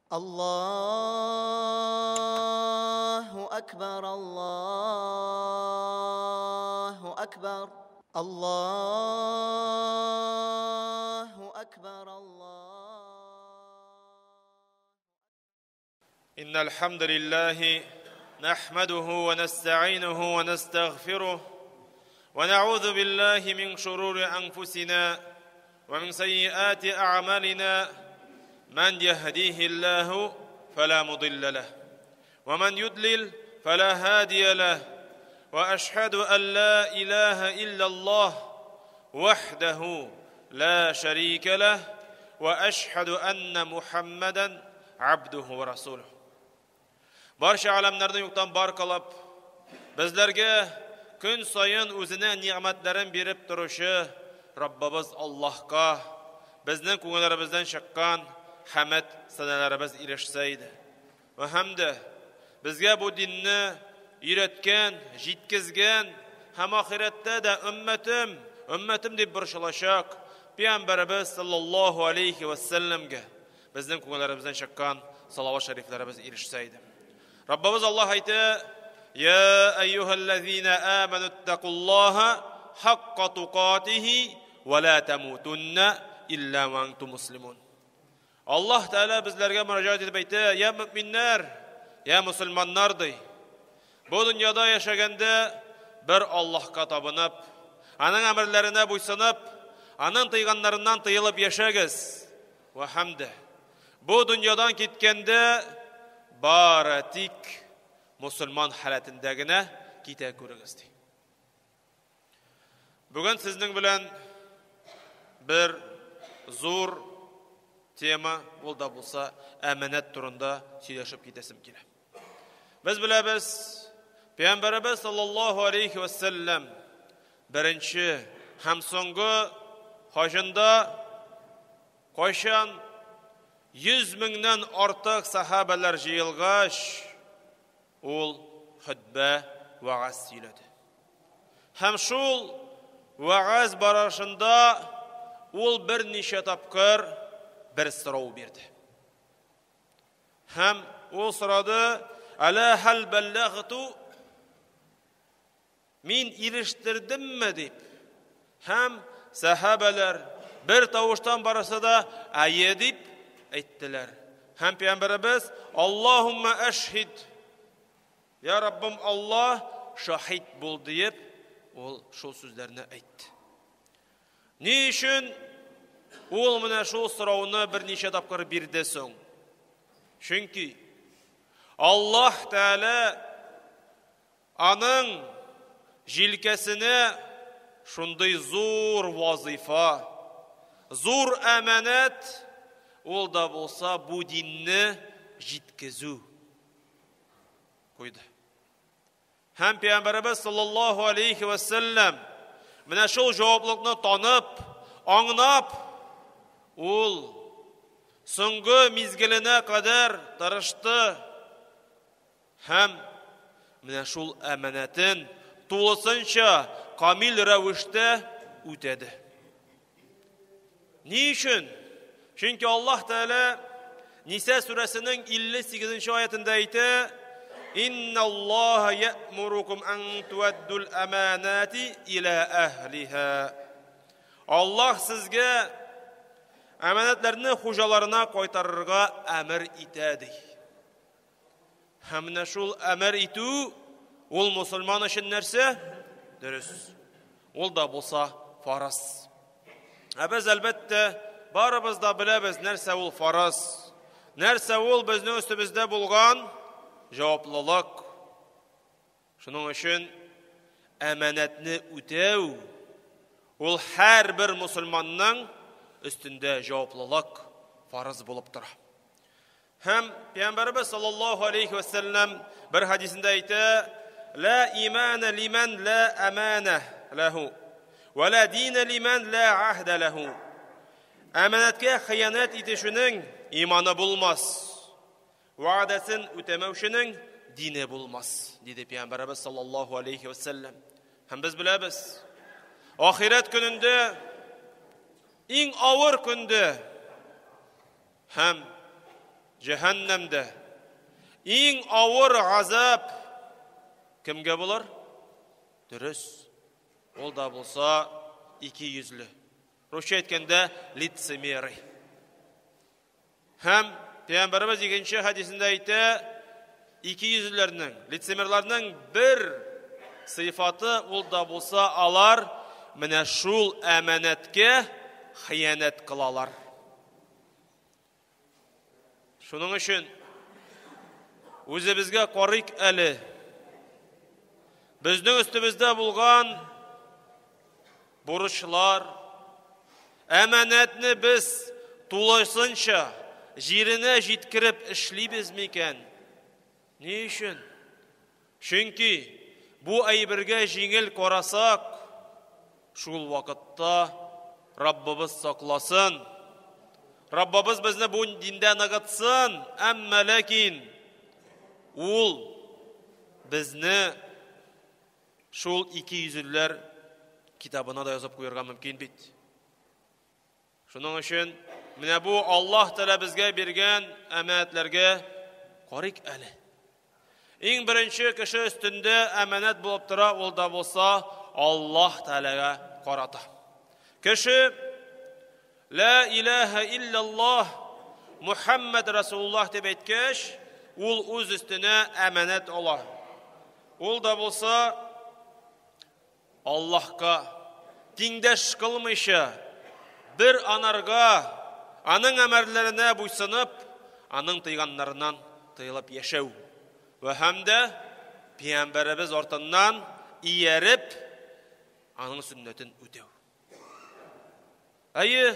Allahu Akbar, Allahu Akbar, Allahu Akbar, Allah. إن الحمد لله نحمده ونستعينه ونستغفره ونعوذ بالله من شرور أنفسنا ومن سيئات أعمالنا من يهديه الله فلا مضل له ومن يضلل فلا هادي له وأشهد أن لا إله إلا الله وحده لا شريك له وأشهد أن محمدا عبده ورسوله. Барча аламнарны юктан бар кылып, безләргә көн саен үзенең нигъмәтләрен биреп торучы Раббыбыз Аллаһка безнең күңелләребездән чыккан хәмд сәнәләребез ирешсә иде. Вә һәм дә безгә бу динне өйрәткән, җиткезгән һәм ахирәттә дә өммәтем, өммәтем дип борчылачак Пәйгамбәребез саллаллаһу алейхи вә сәлләмгә безнең күңелләребездән чыккан салават шәрифләребез ирешсә иде. Раббыбыз Аллаһ әйтә: "Я әйюһәлләзина аману иттакуллаһа хакка тукатихи ва ла тамутунна илля ва антум муслимун." Аллаһ Тәгалә безләргә мөрәҗәгать итеп әйтә: "Я мөминнәр, я мусульманнар ди. Бу дөньяда яшәгәндә бер Аллаһка табынып, аның әмерләренә буйсынып, аның тыйганнарыннан тыелып яшәгез. Вә хәмдә. Бу дөньядан киткәндә бары тик мусульман халәтендә генә китә күрегез ди. Бүген сезнең белән бер зур тема, ул да булса әманәт турында сөйләшеп китәсем килә. Без беләбез, Пәйгамбәребез саллаллаһу алейхи ва саллям беренче һәм соңгы хаҗында кайчан 100 меңнән артык сахабәләр җыелгач, ул хөтбә вәгазь сөйләде. Һәм шул вәгазь барышында ул берничә тапкыр бер сорау бирде. Һәм ул сорады: "Әлә хәл бәлләгту?" Мин ирештердемме дип. Һәм сәхабәләр бер тавыштан барысы да әйе дип әйттеләр. Һәм пәйгамбәребез: "Аллаһумма әшһид." Я Раббым Аллаһ, шаһид бул диеп, ул шул сүзләрне әйтте. Ни өчен ул менә шул сорауны берничә тапкыр бирде соң? Чөнки Аллаһ Тәгалә аның җилкәсенә шундый зур вазифа, зур әманәт, ул да булса бу динне җиткезү куйды. Һәм Пәйгамбәребез саллаллаһу алейхи ва саллям менә шул җаваплылыкны танып, аңлап, ул соңгы мизгеленә кадәр тырышты һәм менә шул әманәтен тулысынча камил рәвештә үтәде. Ни өчен? Чөнки Аллаһ Тәгалә Ниса сүрәсенең 58 аятында әйтә: "Инналлаһа я'мурукум ан туаддул аманати иля әһлиһа." Аллаһ сезгә әманәтләрне хуҗаларына кайтарырга әмер итә ди. Һәм менә шул әмер итү ул мусульман өчен нәрсә? Дөрес. Ул да булса фарыз. Ә без әлбәттә барыбыз да беләбез нәрсә ул фарыз. Нәрсә ул безнең өстебездә булган җаваплылык. Шуның өчен әманәтне үтәү ул һәрбер мусульманның өстендә җаваплылык фарыз булып тора. Һәм Пәйгамбәребез саллаллаһу алейхи ва саллям бер хадисендә әйтә: "Ла имана лиман ла амана лаху, ва ла дина лиман ла ахда лаху." Әманәткә хыянәт итүченең иманы булмас. Вәгъдәсен үтәмәүченең дине булмас, диде Пәйгамбәребез саллаллаһу алейхи ва саллям. Һәм без беләбез, ахирәт көнендә иң авыр көндә һәм Җәһәннәмдә иң авыр газап кемгә булыр? Дөрес, ул да булса икейөзле. Русча әйткәндә, лицемеры. Һәм Пәйгамбәребез икенче хәдисендә әйтә, икейөзлеләрнең, лицемерларның бер сыйфаты ул да булса алар менә шул әманәткә хыянәт кылалар. Шуның өчен үзебезгә карыйк әле. Безнең өстебездә булган бурычлар, әманәтне без тулысынча җиренә җиткереп эшлибез микән? Ни өчен? Чөнки бу әйбергә җиңел карасак, шул вакытта Раббыбыз сакласын. Раббыбыз безне бу диндә ныгытсын, әмма ләкин ул безне шул икейөзлеләр китабына да язып куярга мөмкин бит. Шуның өчен менә бу Аллаһ Тәгалә безгә биргән әманәтләргә карыйк әле. Иң беренче кеше өстендә әманәт булып тора, ул да булса Аллаһ Тәгаләгә карата. Кеше Ла илаһа иллаллаһ Мухаммад Расулуллаһ дип әйткәч, ул үз өстенә әманәт ала. Ул да булса Аллаһка тиңдәш кылмыйча, бер анарга, аның әмерләренә буйсынып, аның тыйганнарыннан тыелып яшәү. Вә һәм дә пәйгамбәребез артыннан ияреп, аның сөннәтен үтәү. Әйе,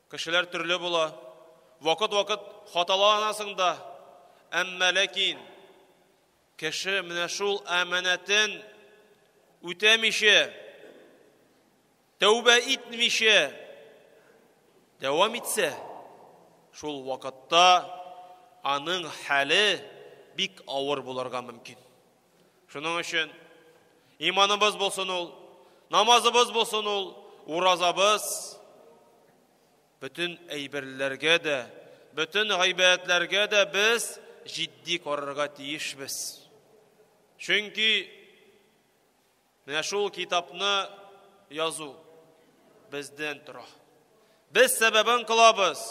кешеләр төрле була. Вакыт-вакыт хаталанасың да, әмма ләкин Кеше менә шул әманәтен үтәмичә, тәүбә итмичә дәвам итсә, шул вакытта аның хәле бик авыр булырга мөмкин. Шуның өчен иманыбыз булсын ул, намазыбыз булсын ул, уразабыз, Бөтен әйберләргә дә, бөтен гайбәтләргә дә без җитди карарга тиешбез. Чөнки менә шул китапны язу бездән тора. Без сәбәбен кылабыз.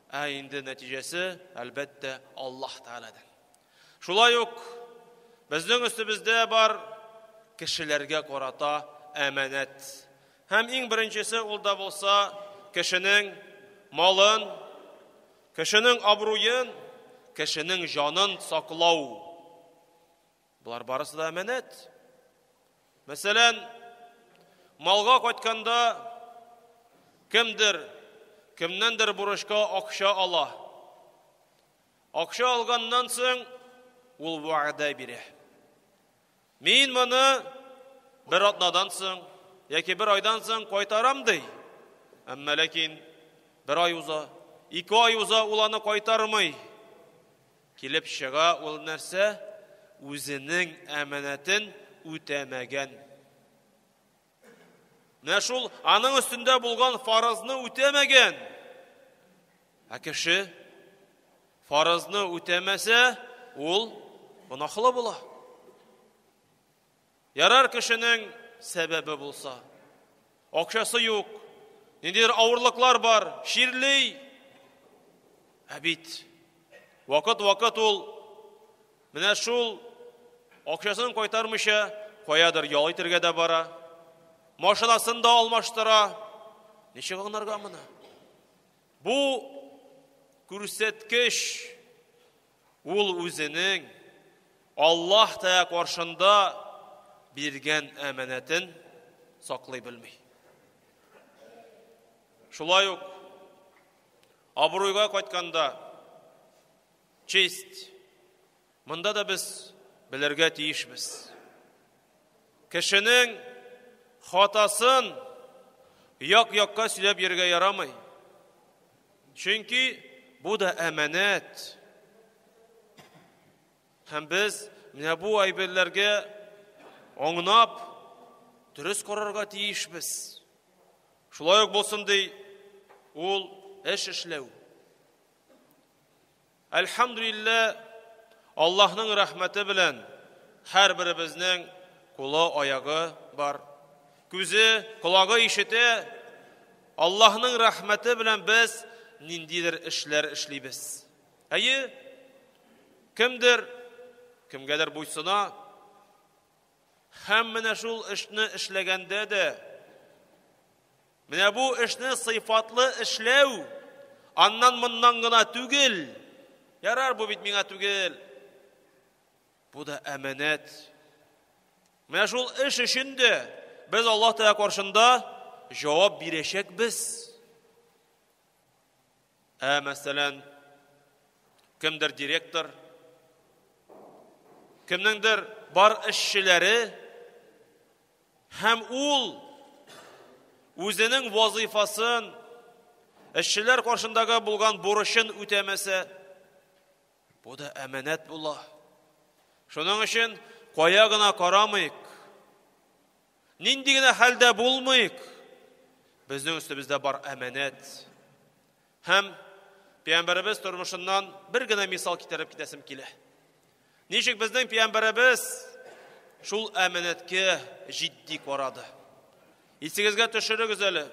Ә инде нәтиҗәсе, әлбәттә, Аллаһ Тәгаләдән. Шулай ук безнең өстебездә бар кешеләргә карата әманәт. Һәм иң беренчесе ул да булса кешенең малын, кешенең абруен, кешенең җанын саклау. Болар барысы да әманәт. Мәсәлән, малга кайтканда кемдер кемнәндер бурычка акча ала. Акча алганнан соң ул вәгъдә бирә. Мин моны бер атнадан соң яки бер айдан соң кайтарам ди. Әмма ләкин бер ай уза, ике ай уза, ул аны кайтармый. Килеп чыга ул нәрсә? Үзенең әманәтен үтәмәгән. Менә шул аның өстендә булган фарызны үтәмәгән. Ә кеше фарызны үтәмәсә, ул гөнаһлы була. Ярар кешенең сәбәбе булса. Акчасы юк, ниндидер авырлыклар бар, чирли. Ә бит вакыт-вакыт ул Менә шул акчасын кайтармыйча каядыр ял итәргә дә бара. Машинасын да алмаштыра. Ничек аңларга моны? Бу күрсәткеч ул үзенең Аллаһ Тәгалә каршында биргән әманәтен саклый белми. Шулай ук абруйга кайтканда Честь. Монда да без белергә тиешбез. Кешенең хатасын як-якка сөйләп йөрергә ярамый. Чөнки бу да әманәт. Һәм без менә бу әйберләргә аңнап, дөрес карарга тиешбез. Шулай ук булсын ди, ул эш эшләү. Әлхәмдүлилләһ, Аллаһның рәхмәте белән һәрберебезнең кулы, аягы бар. Күзе, колагы ишетә. Аллаһның рәхмәте белән без ниндидер эшләр эшлибез. Әйе, кемдер кемгәдер буйсына. Һәм менә шул эшне эшләгәндә дә менә бу эшне сыйфатлы эшләү аннан моннан гына түгел. Ярар, бу бит миңа түгел. Бу да әманәт. Менә шул эш өчен дә без Аллаһ Тәгалә каршында җавап бирәчәкбез. Ә мәсәлән, кемдер директор, кемнеңдер бар эшчеләре һәм ул үзенең вазыйфасын, эшчеләр каршындагы булган бурычын үтәмәсә, бу да әманәт була. Шуның өчен кая гына карамыйк, нинди генә хәлдә булмыйк, безнең өстебездә бар әманәт. Һәм пәйгамбәребез тормышыннан бер генә мисал китереп китәсем килә. Ничек безнең пәйгамбәребез шул әманәткә җитди карады. Исегезгә төшерегез әле.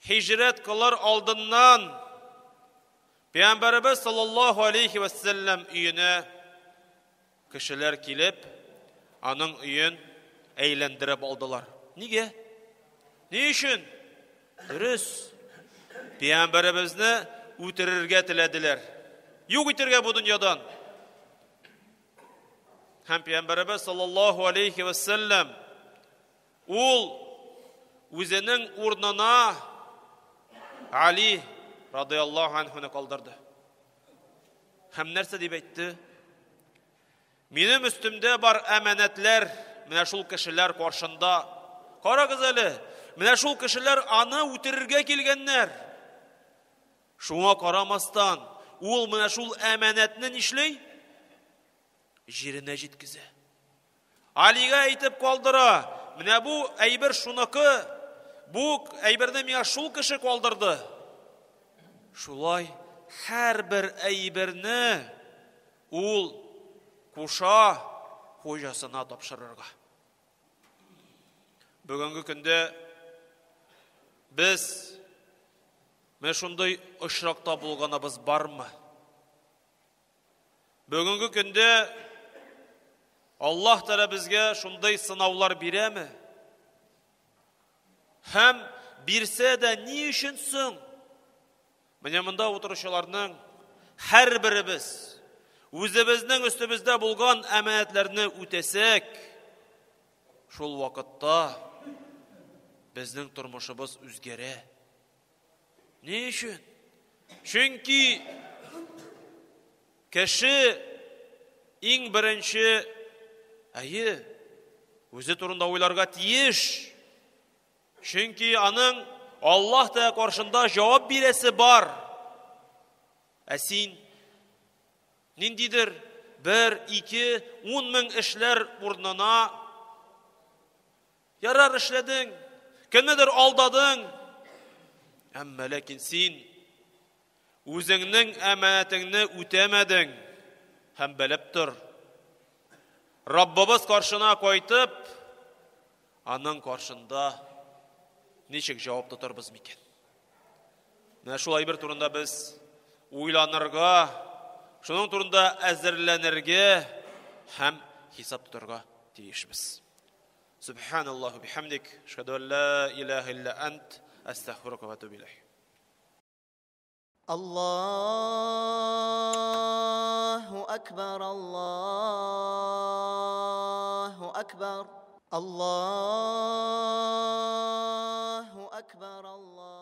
Һиҗрәт кылыр алдыннан пәйгамбәребез саллаллаһу алейхи ва саллям өенә кешеләр килеп, аның өен әйләндереп алдылар. Нигә? Ни өчен? Дөрес. Пәйгамбәребезне үтерергә теләделәр. Юк итергә бу дөньядан. Һәм пәйгамбәребез саллаллаһу алейхи ва саллям ул үзенең урынына Али радияллаһу анһуны калдырды. Һәм нәрсә дип әйтте? Минем өстемдә бар әманәтләр менә шул кешеләр каршында. Карагыз әле, менә шул кешеләр аны үтерергә килгәннәр. Шуңа карамастан, ул менә шул әманәтне нишли? Җиренә җиткезә. Алига әйтеп калдыра, менә бу әйбер шуныкы, бу әйберне миңа шул кеше калдырды. Шулай һәрбер әйберне ул куша хуҗасына тапшырырга. Бүгенге көндә без менә шундый очракта булганыбыз бармы? Бүгенге көндә Аллаһ Тәгалә безгә шундый сынаулар бирәме? Һәм бирсә дә ни өчен соң? Менә монда утыручыларның һәрберебез үзебезнең өстебездә булган әманәтләрне үтәсәк, шул вакытта безнең тормышыбыз үзгәрә. Ни өчен? Чөнки кеше иң беренче, әйе, үзе турында уйларга тиеш. Чөнки аның Аллаһ Тәгалә каршында җавап бирәсе бар. Ә син ниндидер бер, ике, ун мең эшләр урынына ярар эшләдең, кемнедер алдадың. Әмма ләкин син үзеңнең әманәтеңне үтәмәдең һәм белеп тор. Раббыбыз каршына кайтып, аның каршында ничек җавап тотарбыз микән? Менә шул әйбер турында без уйланырга, шуның турында әзерләнергә һәм хисап тотарга тиешбез. Субханаллаху бихамдик, ашһаду ан ла илаһа илля ант, астагфирука ва атубу илейк. Аллаһу акбар, Аллаһу акбар, Аллаһу акбар, Аллаһу